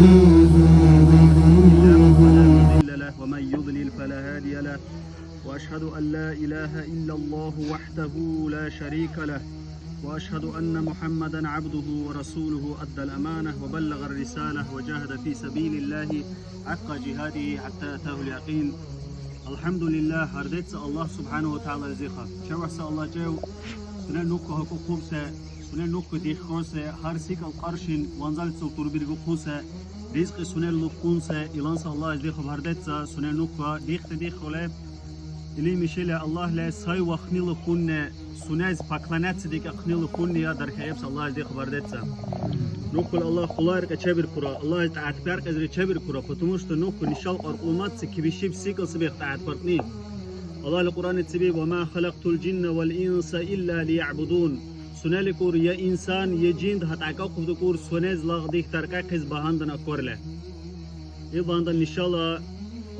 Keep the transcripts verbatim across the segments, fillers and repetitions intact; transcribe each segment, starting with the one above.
يهده فلا مضل له، ومن يضلل فلا هادي له. وأشهد أن لا إله إلا الله وحده لا شريك له، وأشهد أن محمدا عبده ورسوله، أدى الأمانة وبلغ الرسالة وجاهد في سبيل الله حق جهاده حتى أتاه اليقين. الحمد لله، гьар децӀ Аллагь субхӀянагьу ва тагӀялализиха. ЧевяхӀси Аллагь чев, сунела нуха хӀукьухъубси, сунела нуха диххуси, гьар секӀал къаршин ванзаличил турбиргухъуси, ризкьи сунела лукӀунси, иланси Аллагь дихаб гьар децӀ, сунела нуха дихти дихули, или мишили Аллагьли сай вахнила хунни, сунез поклоняться дикахънила хунни я дархаибси Аллагьли хабар деца. Нухъул Аллагь хъулайркья чебиркура, Аллагьли тӀягӀятбяркъесра чебиркура, потому что нухъу нишал кьаркьлумацци кибишиб секӀал сабихъ тӀягӀятбаркьни. Аллагьли Кьуръаннициби: «Ва ма халакътул жинна вал инса илля лиягӀбудун». СунеликӀур, я инсан, я жинд гьатӀакӀахъубдукӀур, сунез лагъдих даркьахъес багьандан акварли. Ил багьандан нишала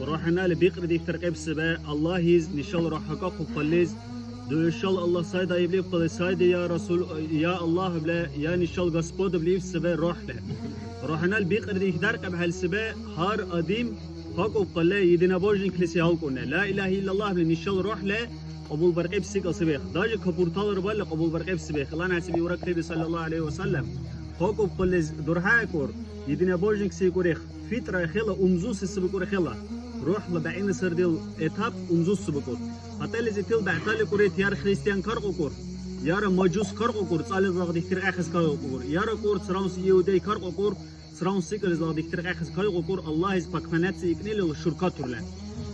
рухӀнали бикьри дихтаркьебсиба, Аллагьиз нишала рухӀ гьакӀахъубхъаллиз, дугӀушала Аллагь сай даиблибхъали, сайди, я Расул, я Аллагь, бла, я нишала Господь, бла ибсиба рухӀли. РухӀнали бикьри дихтаркьебхӀелсиба, гьар адим гьакӀубхъалли, единобожниклиси халкьуни, ла иляха иллаллагь, бла, нишала рухӀли кьабулбаркьибси секӀал сабихъ. Даже капурталра балли кьабулбаркьибси бихъ. Илан хӀясиб Ивракли саллаллагьу гӀялайгьи ва саллям, гьакӀубхъаллиз дурхӀякӀур, единобожник сикӀур их. Фитра хела умзуси сабикӀур хела. РухӀла бягӀина сардил этап умзус сабикӀур. ГьатӀализи тил бегӀтали кӀури тияр христиан каркьукӀур, яра мажус каркьукӀур, цӀализлаг дихтиркьяхъес каркьукӀур, яра кӀур цраунси иудей каркьукӀур, цраунси кӀализлаг дихтиркьяхъес каркьукӀур, Аллагьиз пакманаци икӀнилил шуркатурла.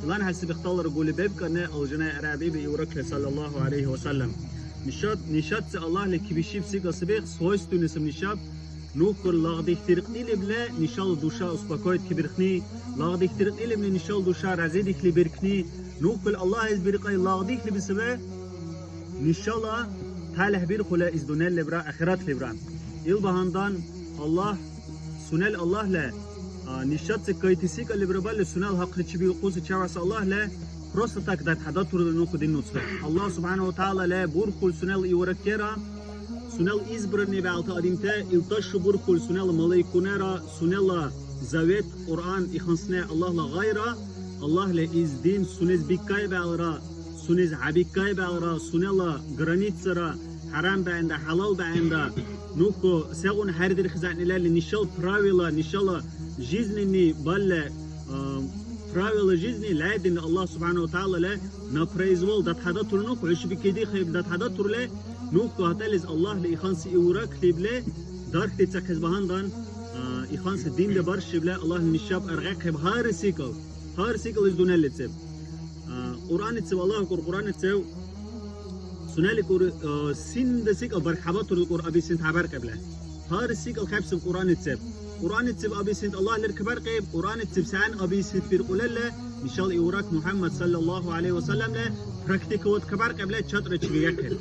Илан хӀясиб ихталара гули бебкӀа не алжана арабиби Ивракли саллаллагьу гӀялайгьи ва саллям. Нишат, нишатси Аллагьли кибишиб секӀал сабихъ свойственный саб нишаб, нухъур лагъдихтиркьнилибла нишала душа успокоить кибирхни, лагъдихтиркьнилибли нишала душа разидихли биркни, нухъур Аллагьиз биркьай лагъдихлиби саби нишала талихӀбирхъула из дунъялибра ахиратлибра. Ил багьандан Аллагь, сунела Аллагьла, а, нишаци кайти секӀал лебра балли, сунела хӀякьличи биухъуси чевяхӀси Аллагьла просто так датхӀядатурли нухъу дин нуцбе. Аллагь субхӀянагьу ва тагӀялала бурхьул сунела ивраккера, сунела избранный бегӀалти адамти, ил тӀашубурхъул сунела малайкунера, сунела завет, Кьуръан, ихансне Аллагьла гъайра, Аллагьла из дин сунез биккайбалра, сунез гьабиккайбалра, сунела границара хӀярамбаэнда, хӀялалбаэнда, нухъу сегъуна хӀердирхьизанилали нишал правила, нишала жизненный балле, а, правила жизни лайдин Аллагь субхӀянагьу ва тагӀялала на произвол датхӀядатурнухъ, хӀушби кедихъиб датхӀядатурле, нухъу гьатӀализ Аллагьли иханси иврак либле, дархли цахъес багьандан, а, иханси динде баршибла Аллагьли нишаб аргъахъиб гьари секӀал. Гьар секӀал ил дунъяличиб. А, Кьуръанициб, Аллагь акбар, Кьуръаницев сунеликӀур, а, синда секӀал бархьабатурликӀур абисинт хӀябаркьебла. Гьар секӀал хӀебсиб Кьуръаницеб. Кьуръанициб абисинт Аллагь леркабаркьиб, Кьуръанициб сен абисинт биркьулелла, мисал, Иврак МухӀяммад саллаллагьу гӀялайгьи ва салламла практиковать кабаркьебла чатӀра чебиахъиб.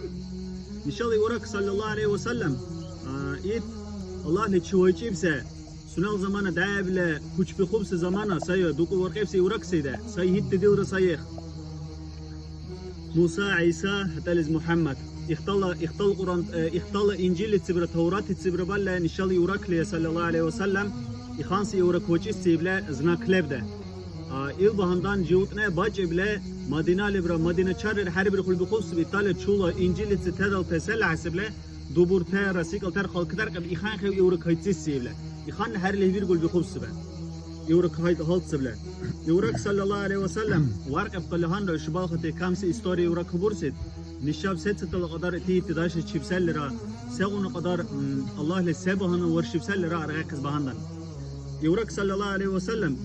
Мисал, Иврак саллаллагьу гӀялайгьи ва саллам, а, ит Аллагьли чевайчибси, сунела замана дявила кучбихъубси замана сай, дукӀу варкьибси Иврак сайда, сай итди дилра саех. Муса, ГӀиса, хӀятӀализ МухӀяммад. Ихтала, ихтала Кьуръан, э, ихтала Инжилицибра, Тавратицибра балла нишала Ивракли, саллаллагьу гӀялайгьи ва саллам, иханси Иврак вакӀибси ибла знак лебда. А, ил багьандан животное бакӀибла Мадиналибра, мадиначаррира хӀербирхъули бихъубси, Италия чула Инжилици тедалта села хӀясибла, дубуртара, секӀал тархал кадаркьиб, иханхӀев Иврак гьайцӀиси ибла. Иханна хӀерли виргул бихъубсиба. Иврак гьай-, гьалцибла. Иврак, саллаллагьу гӀялайгьи ва саллам, варкьиб къалиханра ишбархъути камси история Иврак хӀебурсид. Нишаб сецадала кьадар ити-ити даши чибсаллира, сегъуна кьадар, м, Аллагьли се багьандан варшибсаллира аргъахъес багьандан. Иврак, саллаллагьу гӀялайгьи ва саллам,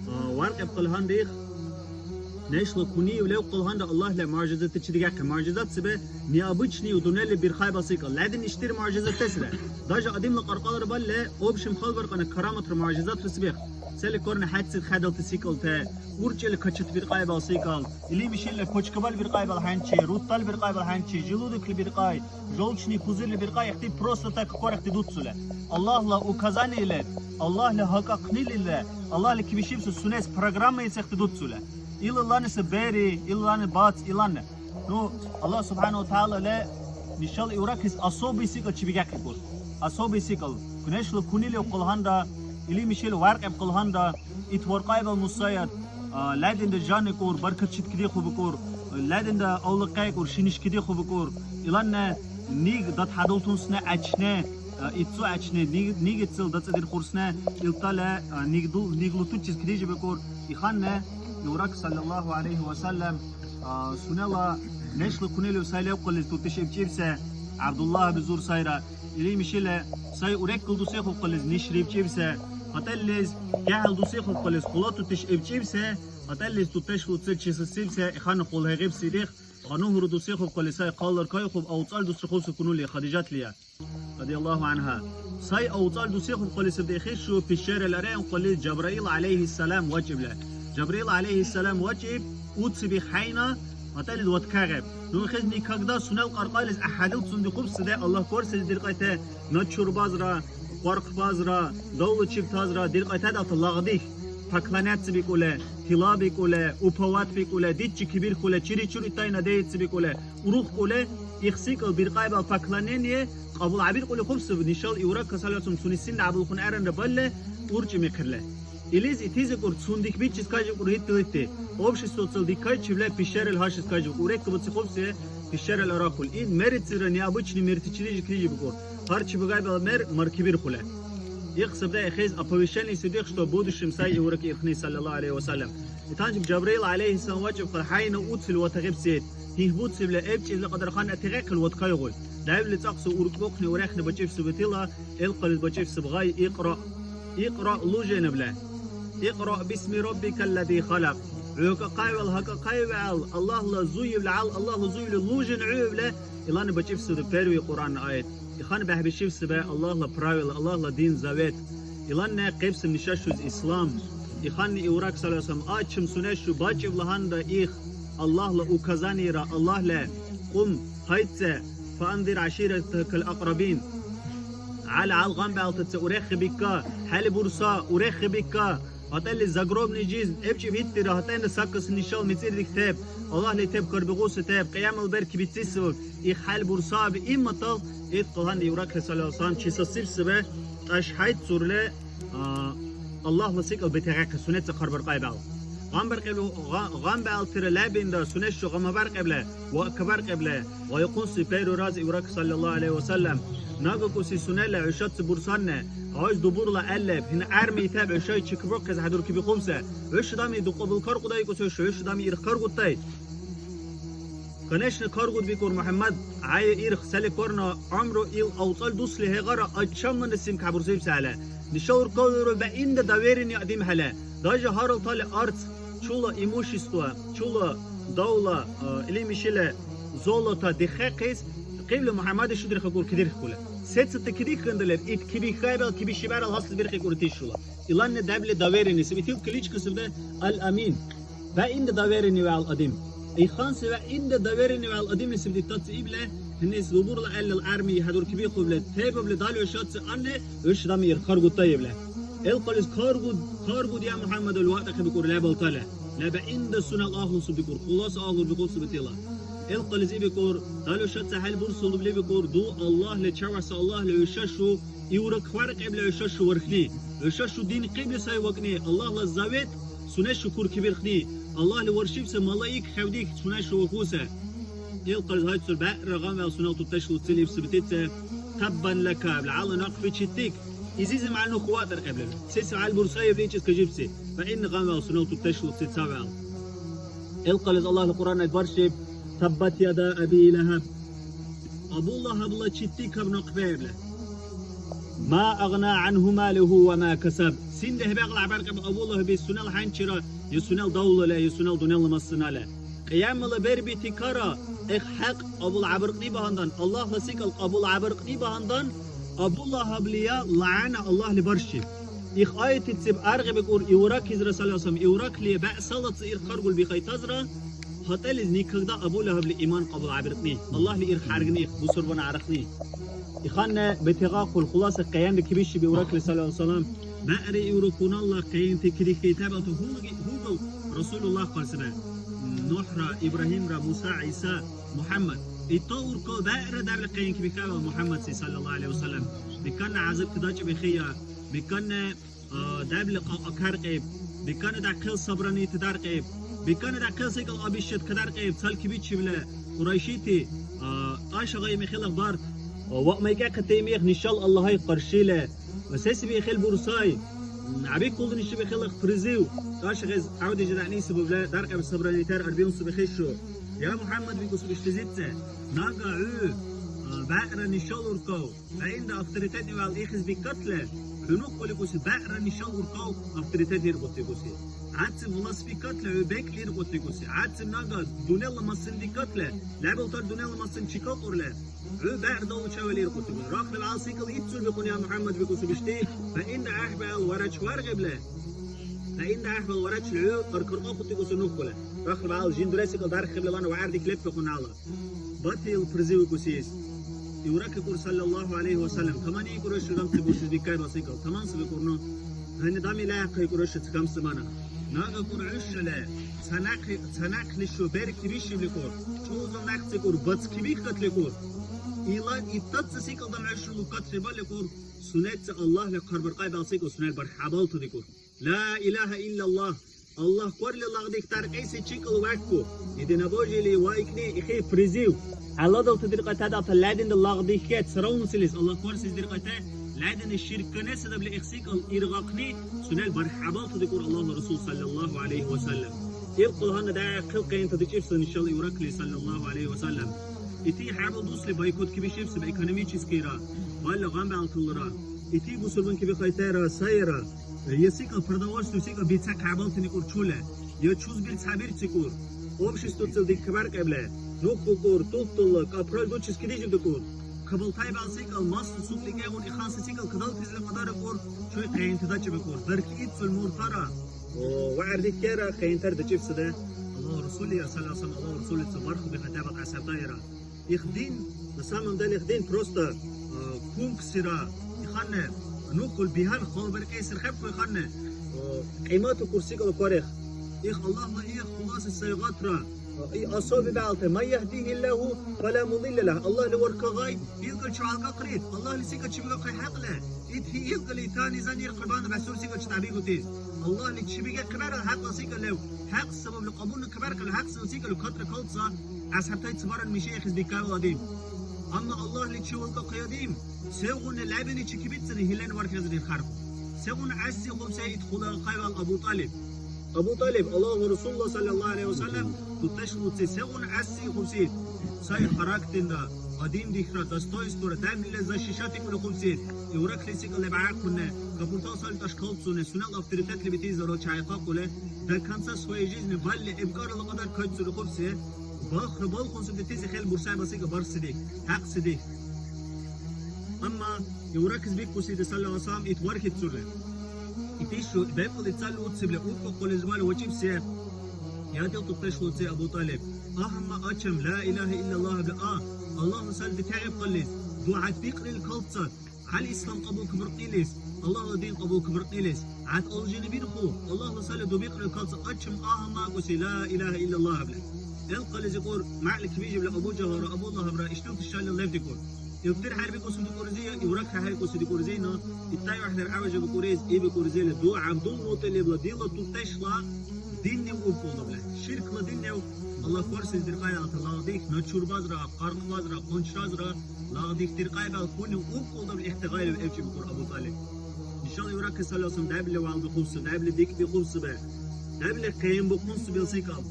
а, варкьиб къалиханра их, нешла кунив левкъалгьанра Аллагьла мугӀжизатачи дигахъи. МугӀжизат саби необычный у дунъяли бирхъайбал секӀал. Лядин ишдир мугӀжизатесра. Даже адамла кьаркьалара балли, общем халбаркьана караматра мугӀжизатра сабихъ. Цали корна хӀяцци хадалти секӀалти, уркӀили качат биркьайбал секӀал, или мишилла почкабал биркьайбал хӀянчи, руттал биркьайбал хӀянчи, желудокли биркьай, желчный пузырьли биркьай, ихти просто так корахти дуцули. Аллагьла указание леб, Аллагьла гьакӀахънилила, Аллагьли кибишибси сунес программа ицехти дуцули. Илалани са бери, илалани бац, иланни. Ну, Аллагь субхӀяна ва тагӀялала нишала Ивракис особый секӀал чебигахъикӀур. Особый секӀал. Кунешла кунили укъалгьанра, Или мишил варкьиб къулгьанра, ит варкьайбал мусаят, а, лядинда жаникӀур, баркат читкидихъубикӀур, лядинда авлахъайкӀур, шинишкидихъубикӀур. Иланна ниг датхӀядултунсне гӀячне, а, итцу гӀячне, ниг-, нигиццил дацӀадирхъурсне, илтала, а, нигдул-, ниглутучис кидижибикӀур. Иханна Иурак саллаллаху гӀялайхи ва саллям, а, сунела нешла кунелив сай левкъалил тутеш ибкӀибсе ГӀябдуллагь бизур сайра. Или мишила сай уреккил дусихъубхъалис неш рибкӀибси, хатӀаллис гехӀел дусихъубхъалис хъулатутеш ибкӀибси, хатӀаллис тутеш луцил чесасибси, ихана хъулхӀегъибси дих, гъану-гьуру дусихъубхъали сай хъаллар кайхъуб, авцӀал дусрихъуси кунули Хадижатлия, радияллаху анхӀа. Сай авцӀал дусихъубхъалисиб дехишу пещерала регӀунхъали Жабраил гӀялайхиссалам вакӀибла. Жабраил гӀялайхиссалам вакӀиб, уциб иххӀейна, ГьатӀалис ваткагӀеб. Ну хӀез никогда сунела кьаркьалис гӀяхӀялилцун дихъубсиде Аллагь корсили диркьайте, начурбазра, къваркбазра, давлачибтазра диркьайтадалта лагъдих, поклоняться бикӀули, тила бикӀули, уповать бикӀули, дичи кибирхъули, чири-чури тайна деици бикӀули, урухкӀули, ихсикӀал биркьяйбал поклонение кьабулхӀебиркьули хъубсиб, нишал Иуракка саллаллаху алейхи ва саллям сунесинра гӀябулхъун гӀерранра балли, уркӀи михъирли. Илис итизикӀур цундихбичис кайжибкӀур итдилитти. Обществоцал дикайчивла пещерал гьашис кайжибкӀур. Уреккабуцихъубси пещерал арахъул. Ил мерицира необычный мертичили жикрижибкӀур. Гьар чебагайбала мер маркибирхъула. Ихсабда ихъес оповещение сидих, что будущем сай Иурак ирхни, саллаллаху алейхи ва саллям. Итанчиб Жабраил алейхиссалам вачибхъал хӀяйна уцил ватагъибсит. Гьигьбуцибла эбкӀибла кьадархъан атигъехъил ваткайгъуй. Дявли цӀакьси уркӀбухъни урехни бачибси бутила, элкъалис бачибси бгъай икьра. Икьра луженабла. Икьра бисми раббикаллади халакь. ГӀу какьайвал, гьакӀахъайвал, Аллагьла зуевла гьал, Аллагьла зуевла лужен гӀуевла, илани бачибсири первый Кьуръан аят. Ихан бехӀбишибсиба Аллагьла правила, Аллагьла дин, завет. Иланна къебсим нишашуз ислам. Иханни Иурак саллаллаху алейхи ва саллям, ачим сунешу бачибла гьанра их Аллагьла указаниера, Аллагьла кьум гьайцӀа, фаанзир гӀаширатакал акьрабин. ГӀял-гӀял гъамбалтаца урехи бикка, хӀяли бурса урехи бикка, гьатӀали загробный жизнь эбкӀи биттира, гьатӀайна саккас нишал мицӀирдик теб, Аллагьли теб, хьарбигъуси теб, кьиямал берки бицисив, их хӀял бурсаби, имматал, ит къалгьан Иуракли саллаллаху алейхи ва саллям чи сасибсиве, тӀашхӀяйцурли, а, Аллагьла секӀал бетихӀяхъи сунеца хъарбаркьайбал. Гъамбаркьиб-, гъа-, гъамбалтира лябинра сунешу гъамабаркьибла, ва кабаркьибла, гъайухъунси пайру рази Иурак саллаллаху алейхи ва саллям. Нагакуси сунела хӀушаци бурсанна, гъайз дубурла гӀеллеб, гьина гӀярми итаб хӀушай чикибухъес хӀядуркибихъубса. ХӀуша дами дукьабулкар кьудайкӀуси хӀуша, хӀуша дами ирх каргуттай. Конечно, каргут бикӀур МухӀяммад, гӀяя ирх, сали корна гӀямру ил авцӀал дусли хӀегъара, ачамлана сим кабурсибси гӀела. Ниша уркаллиру баинда доверенный адим хӀела. Даже гьаралтали арц, чула имущество, чула давла, а, или мишила золото диххехъес, Кьибла МухӀяммадли шудирхъакӀур кидирхъула. Сецадти кидихьандан леб, ит кибихьайбал, кибишибарал гьасли бирхъикӀур итишула. Иланна дявли доверенный саби, итил кличка сабда Аль-Амин. Баинда доверенный вегӀал адим. Иханси баинда доверенный вегӀал адимли саби диттаци ибла, гьаннис дубурла гӀеллал гӀярми хӀядуркибихъубла, тебабла дали хӀушаци анни, хӀуша дами ирх каргутаибла. Илкьалис каргуд, каргуд, я МухӀяммад, аль ватӀахъи бикӀур лебалтала. Леба инда сунел агьлу су бикӀур, хулас агьлу бикӀур су битила. Илкьалис и бикӀур, далуша ца хӀял бурсулубли бикӀур, ду Аллагьли, чевяхӀси Аллагьли, хӀуша шу, Иурак варкьибли хӀуша шу вархни. ХӀуша шу дин кьибли сай вакӀни, Аллагьла завет, сунес шукур кибирхни. Аллагьли варшибси малаик хӀевдих, сунес шу вахуса. Илкьалис гьайцур бегӀра гъамвял сунел тутеш луцили ибси битица, таббан лака, гӀяла някъбичи тик. Изизи мягӀну хъуатаркьебли. Се-се гьалбурсаибли ичи скажибси. Ва ин гъамвял сунел тутеш луци цавял. Илкьалис Аллагьли Кьуръан баршиб, таббат яда Аби Лахаб. Абу Лахабла читти каб някъбаибли. Ма агъна гӀанху малуху ва ма касаб. Сен дехӀбегӀла гӀябаркьиб Абу Лахаби сунел хӀянчира, я сунел давлала, я сунел дунъяла массунала. Кьиямала бербити кара, их хӀякь кьабулгӀябаркьни багьандан, Аллагьла секӀал кьабулгӀябаркьни багьандан, Абу Лахаблия лягӀна Аллагьли барши. Их аятициб аргъибикӀур Иуракизра, саллаллаху алейхи ва саллям, Иуракли бегӀсалаца ирх каргулби хайтазра, гьатӀализ никогда Абу Лахабли иман кьабулгӀябиркьни, Аллагьли ирх гьаргни, бусурбана гӀярахъни. Иханна бетигъахъул, хуласа къиянда кибиши Иуракли, саллаллаху алейхи ва саллям, бегӀри Иуракуналла къиянти кирихьейтабалта гьуги-, гьугу Расулуллагь хъарсира. НухӀра, Ибрагьимра, Муса, ГӀиса, МухӀяммад. Итта уркал бегӀра дявли къиянки бихьабал МухӀяммадси, саллаллаху алейхи ва саллям. Биканна гӀязабти дачӀи бихьия, биканна А, дебли кьакьа каркьиб, бикани дяхъил собраниети даркьиб, бикани дяхъил секӀал обещать кадаркьиб, цалкибичибли кьурайшити, а, тӀашагъай михила барт, а, ва майкьяхъити мих нишал Аллагьай къаршили, ва се саби ихил бурсай, м, гьабиккулни шибихила призыв, тӀашагъес гӀявди жидани сабабла даркьиб собранитар арбиунси бихишу. Я МухӀяммад, бикӀуси биштӀизибце, нага хӀу, а, бегӀра нишал уркав. Ва инда авторитетни вал ихиз биккатле, хӀуну хъуликӀуси бегӀра нишал уркав авторитет иркьутикӀуси. ГӀяцим улас биккатле, хӀу бекӀли иркьутикӀуси. ГӀяцим нага дунъяла массин биккатле, лебилтар дунъяла массин чикалкьурле, хӀу бегӀ далучавали иркьутикӀуси. Рахли валсикӀал итцул бикьуни, я МухӀяммад, бикӀуси бишти, ва инда гӀяхӀбал варач варгъибли, ва инда гӀяхӀбал варачли хӀу аркаркьахъутикӀуси нухкула. Рахли вал жин дуресикӀал дарххӀиблалана ва гӀярдик леббихъунала. Батил призывикӀусис. ИвракикӀур, саллаллаху гӀялайхи ва саллям, таманикӀур хӀуша адамти бурсис бикайбал секӀал, таман сабикӀурну. Гьанна дам илайахъайкӀур хӀуша ца камси замана. НагакӀур хӀушала ца някъ-, ца някълишу берки бишибликӀур, чузал някъцӀикӀур, бацки бихкатликӀур. Илан иттаца секӀал дам хӀуша луккатрибалликӀур, сунечи Аллагьли хъарбаркьайбал секӀал сунела бархӀябалтадикӀур. Ла иляха иллаллах. Аллагь корли лагъдих даркьеси чикал вакку. Единобожили вайкни ихи призыв. Алладалта диркьатадалта лядинда лагъдихье цараунсилис Аллагь корсис диркьате лядина ширкканеса дабли ихсикал иргъахъни сунел бархӀябалтадикӀур Аллагьла Расул саллаллаху гӀялайхи ва саллям. Ил хъулгьанна дяхъил къяйнта дикӀибси нишала Ивракли саллаллаху гӀялайхи ва саллям. Ити хӀябал дусли бойкот кибишибси экономическийра, балли гъамбалтулра. Ити бусурман кибихъайтайра сайра. Я секӀал продовольствие секӀал бица хӀябалтаникӀур чула, я чузбил цабирцикӀур, обществоцил диккабаркьебла, нухбукӀур, тухтурла, капрал дучис кидижибдикӀур. Кабалтайбал секӀал масла сукьликӀегъун иханси секӀал кадалтизла кьадарикӀур, чуй къяйнти дачибикӀур. Дарки итцул муртара, о, ва гӀярдиккера къяйнтар дачибсида. Аллагь Расулли, саллаллаху алейхи ва саллям, Аллагь Расулли ца барху бихӀятаба кьясабтайра. Их дин, на самом деле, их дин просто, а, кунксира, иханне, ну, хъул бигьан, хъулбаркьесир хӀебхъу иханне, а, кьимату курсикӀала кварех. Их Аллагьла их хуласи сайгъатра, а, и асаби бегӀалте, «Ман яхӀдихиллаху фала мудилля лаху». Аллагьли варкагъай, илкӀал чуалкӀахъри, Аллагьли сикӀа чебиахъай хӀекьле. ИтхӀи илкӀали итани занир Кьурбан бясурсикӀа читабигутис. Аллагьли чебиге хъибарал хӀекьла сикӀа лев. ХӀекь сабабли кьабулни хъибаркьли хӀекь сабаб сикӀали катра калца. АсхӀябтачи баран мишехъес диккайвал адин. Амма Аллагьличи валкӀахъи адим, сегъуна лябиличи кибицӀни хӀилан вархес рирхархъу. Сегъуна гӀясси хъубсай ит хулагъахъайвал Абу ТӀалиб. Абу ТӀалиб, Аллагьла Расулла саллаллаху гӀялайхи ва саллям, дудешлуци сегъуна гӀясси хъубси сай характерра, адимдихра, достоинствора, дявила защищать икӀули хъубси, Ивраклиси калебгӀяхъунне, капуртал сай тӀашкалцуне, сунела авторитетли битизарал чяйхъахъули, до конца своей жизни балли гӀебкӀарала кьадар кайцули хъубси, Бахра балхунси детизи хӀел бурсай басига барсидик, хӀякьсидик. Амма Ивракис бикӀуси, саллаллаху алейхи ва саллям, ит вархьибцули. Итишу бекӀли цали уцибли, уркӀухъули зубали вакӀибси. Я дил тутешуци Абу ТӀалиб. Агьамма гьачам ла иляха иллаллагь бла а, Аллагьла сай детаэб кьаллис, дугӀят бикьрил калцад. ГӀял ислам кьабулкабиркьнилис, Аллагьла дин кьабулкабиркьнилис, гӀят алжини бирху, Аллагьла сали дубикьрил калца гьачам агьамма акӀуси ла иляха иллаллагь абли. Ил хъализи кьур, мякьли кибижибли Абу Жагьалра, Абу Лагьабра, ишдилти шалил левдикӀур. Илдир хӀербикӀуси дукӀурзи, Иврак хӀехӀейкӀуси дукӀурзина, иттай вяхӀлар гӀяважа бикӀуриз, и бикӀурзили, ду ГӀябдулмутӀалибла дила дудешла диннив убкӀулнабли. Ширкла диннив Аллагь барсис диркьяй Аллагьтала дих, начурбазра, къаркъбазра, къунчразра, Лагъдих диркьяйбал хӀуни убкӀулдаб ихтигъайли вегӀчи бикӀур Абу ТӀалиб. Ишал Ивракли саллаллаху алейхи ва саллям дявила валбихъубси, дявила дикбихъубси бе, дявила къиянбухъунси белсикӀал.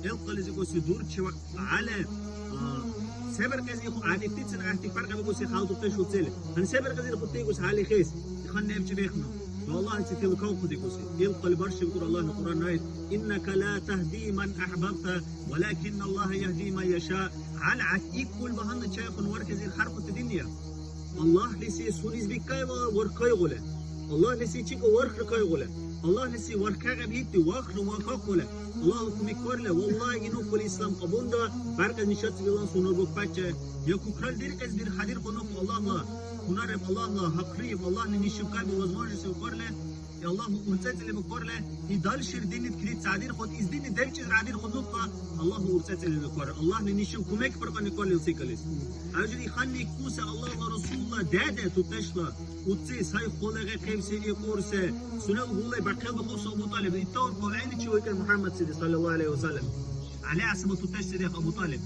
Ил хъализикӀуси дурчи ва гӀяли, а, се баркьес ихъу гӀядикьтицун гӀяхӀти фаркьа бикӀуси халдухъес шуцили. Гьанна се баркьес ирхъути дигуси гьалихъес, ихъан небчи бехӀну. Ва Аллагьличи тилкавхъу дигуси. Ил хъали баршибикӀур Аллагьли Кьуръан аят: «Иннака ла тагьди ман ахӀбабта, валякинна Аллагьа ягьди ман яша». ГьалгӀят иккул багьандан чейхъун вархьизир харкьути динния. Аллагьлиси сунезбиккайвал варкайгъули. Аллагьлиси чикӀа вархрикайгъули. Аллагьлиси вархьагӀеб итди вахру вакахъули. Аллагьла кумекбарли, валлагь, инухъули ислам кьабулра, бяркъес нишацибилан сунурбукпачи. Я кукрал диркьес бирхӀядирхъу нухъу Аллагьла, гьунареб Аллагьла, гьакърииб Аллагьли нишибкайбу возможность укарли, Аллагьу урцецӀили букварли, и дальше динни килицадирхъут, из динни дебкӀизрадирхъут нухъа, Аллагьу урцецӀили буквар. Аллагьли нишин кумек баркьаникварли ил секӀалис. ХӀяжи иханни куса Аллагьла Расулла дяде тутешла, уци сай хъули гъехъибси икьурси, сунел гьули бахъхӀебихъуси Абу ТӀалиб. Итта уркӀу гӀягӀничи вайкӀар МухӀяммад сири, саллаллаху гӀалайхи ва саллям. ГӀяли асаба тутеш сири Абу ТӀалиб.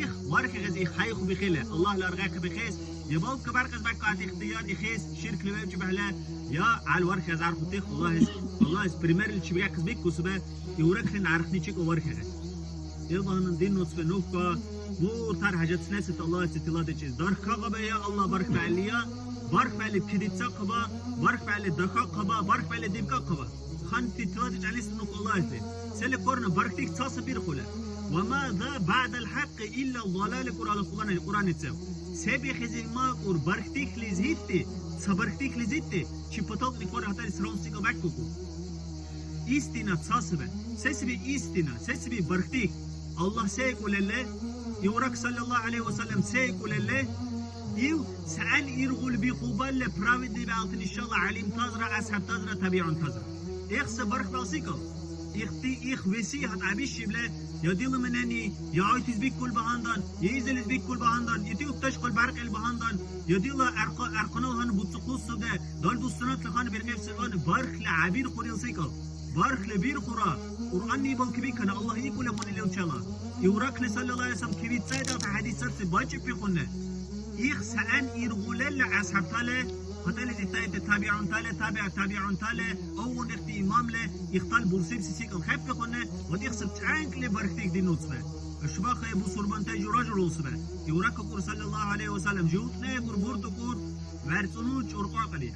Их вархьигъес, их хӀяйхъубихъили, Аллагьла аргъахъибихъес, я балка баркьес бакӀахъес ихтияр ихъес, ширкли вебкӀи бегӀла, я гӀял вархьес архӀутих, Аллагьес, Аллагьес примерличи бигахъес бикӀусиба, и урехъли нархничикӀа вархьигъес. Ил багьандан дин нуцбе нухӀка, муртар хӀяжатснесит Аллагьеси тиладечи. Дархкагъаба, я Аллагь, бархбалия, бархбали кидицахъаба, бархбали дахахъаба, бархбали дибкахъаба. Ханти тилади чӀялис нух Аллагьли. Сели корна бархтих цасабирхъула. Ва ма за баъдал хӀякьи илля далали Кьуръала Кьуръани-, Кьуръаницев. Се бихӀизив макьур бархтихлизирти, ца бархтихлизирти, чи паталкьни квар гьатӀали сравнси кабаккуку. Истина цасабе. Се саби истина, се саби бархтих? Аллагь се икӀулелле? Иврак саллаллаху гӀалайхи ва саллям се икӀулелле? Ил ца гӀян иргъулби хъубалли праведный бегӀалтани, иншалла, гӀялимтазра, асхӀябтазра, табигӀунтазра. Ихса бархбал секӀал. Ихти, их веси гьатӀабишибли, я дила манани, я гӀяйтис биккул багьандан, я изалис биккул багьандан, ити укташ хъулбаркьил багьандан, я дила аркъа-, аркъанал гьану буцухъусуде, далдус сунатла гьану биркьевси гьану бархли гӀябирхъурил секӀал. Бархли бирхъура, Кьуръанни балкибикана Аллагь икӀули хъуни левчала. Ивракли саллаллаху гӀалайхи ва саллям кивицӀайдалта хӀядисарси бакӀиббихъунне. Их саан иргъулелла асхӀябтала, хатӀализи таибти табигӀунтала, табигӀ табигӀунтала, авгъундехъти имамла ихтал бурсибси секӀал хӀеббихъунне ва ихсаб чӀянкӀли бархтик дин уцбе. Ишбахъи бусурмантай жура-журулсбе. Ивракакур саллаллаху гӀалайхи ва саллям, живтнекур буртӀукӀур, вярцӀуну чӀуркъакъалия.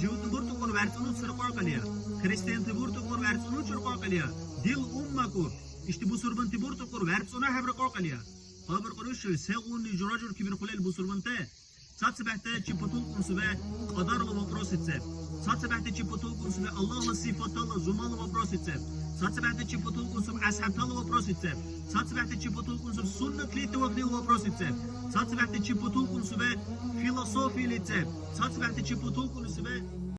Живтну буртӀукӀур, вярцӀуну цуркъакъалия. Христианти буртӀукӀур, вярцӀуну чӀуркъакъалия. Дил уммакур, ишди бусурманти буртӀукӀур, вярцӀуна хӀябра кьакьалия. Хабар къаруши, сегъуни жура-жур кибирхъулел бусурманти? ЦацабехӀтачи путулкӀунсубе кьадарла вопросицеб. ЦацабехӀтачи путулкӀунсубе Аллагьла сифатала, зумала вопросицеб. ЦацабехӀтачи путулкӀунсуб асхӀябтала вопросицеб. ЦацабехӀтачи путулкӀунсуб суннатлити вахнила вопросицеб. ЦацабехӀтачи путулкӀунсубе философиялицеб. ЦацабехӀтачи путулкӀунсубе